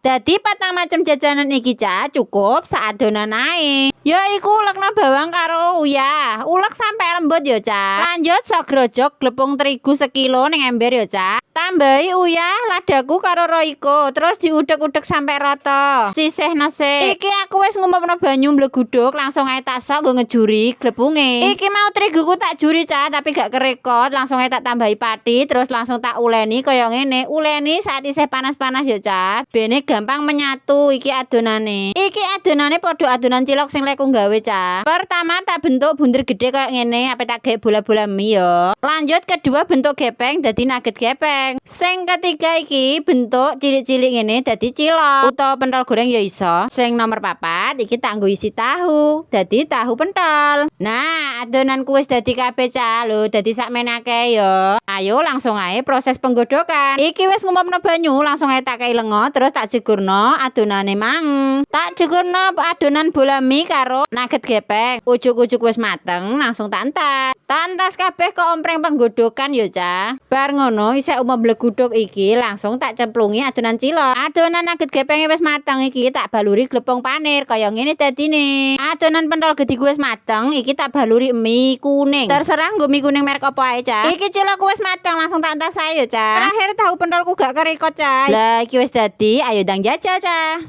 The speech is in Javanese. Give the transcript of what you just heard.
Dadi patang macem jajanan iki, Cah, cukup sak adonan ae. Ya iku ulekno bawang karo uyah. Ulek sampai lembut ya, Cah. Lanjut sok grojok glepung terigu sekilo ning ember ya, Cah. Tambahi uyah, ladaku karo Royco, terus diudek-udek sampai rata. Sisihno sik. Iki aku wis ngumupno banyu mbleguduk, langsung ae tak sok nggo ngejuri glepunge. Iki mau teriguku tak juri, Cah, tapi gak kerekot, langsung ae tak tambahi pati, terus langsung tak uleni kaya ngene. Uleni saat isih panas-panas ya, Cah. Bene gampang menyatu iki adonane. Iki adonane padha adonan cilok sing leku gawe, Cah. Pertama tak bentuk bunder gede kaya ngene, ape tak gawe bola-bola mie ya. Lanjut kedua bentuk gepeng dadi nugget gepeng. Sing ketiga iki bentuk cilik-cilik ngene dadi cilok utawa pentol goreng ya iso. Sing nomor papat iki tak nggo isi tahu, dadi tahu pentol. Nah, adonanku wis dadi kabeh, Cah. Lho, dadi sakmene akeh ya. Ayo langsung ae proses penggodokan. Iki wis ngumupno banyu, langsung ae tak kei lenga, terus tak jegurno adonane mang. Tak jegurno adonan bola mie karo nugget gepeng. Ujuk-ujuk wis mateng, langsung tak entas. Tak entas kabeh ke ompreng penggodokan ya, Cah. Bar ngono isih umum mbleguduk iki langsung tak cemplungi adonan cilok. Adonan nugget gepenge wis mateng, iki tak baluri glepung panir kaya ngene dadine. Adonan pentol gedhiku wis mateng, iki tak baluri mie kuning. Terserah nggo mie kuning merek apa ae, Cah. Iki cilokku wis mateng, langsung tak entas ae ya, Cah. Terakhir tahu pentolku gak kerekot, Cah. Lah, iki wis dadi, ayo ndang jajal, Cah.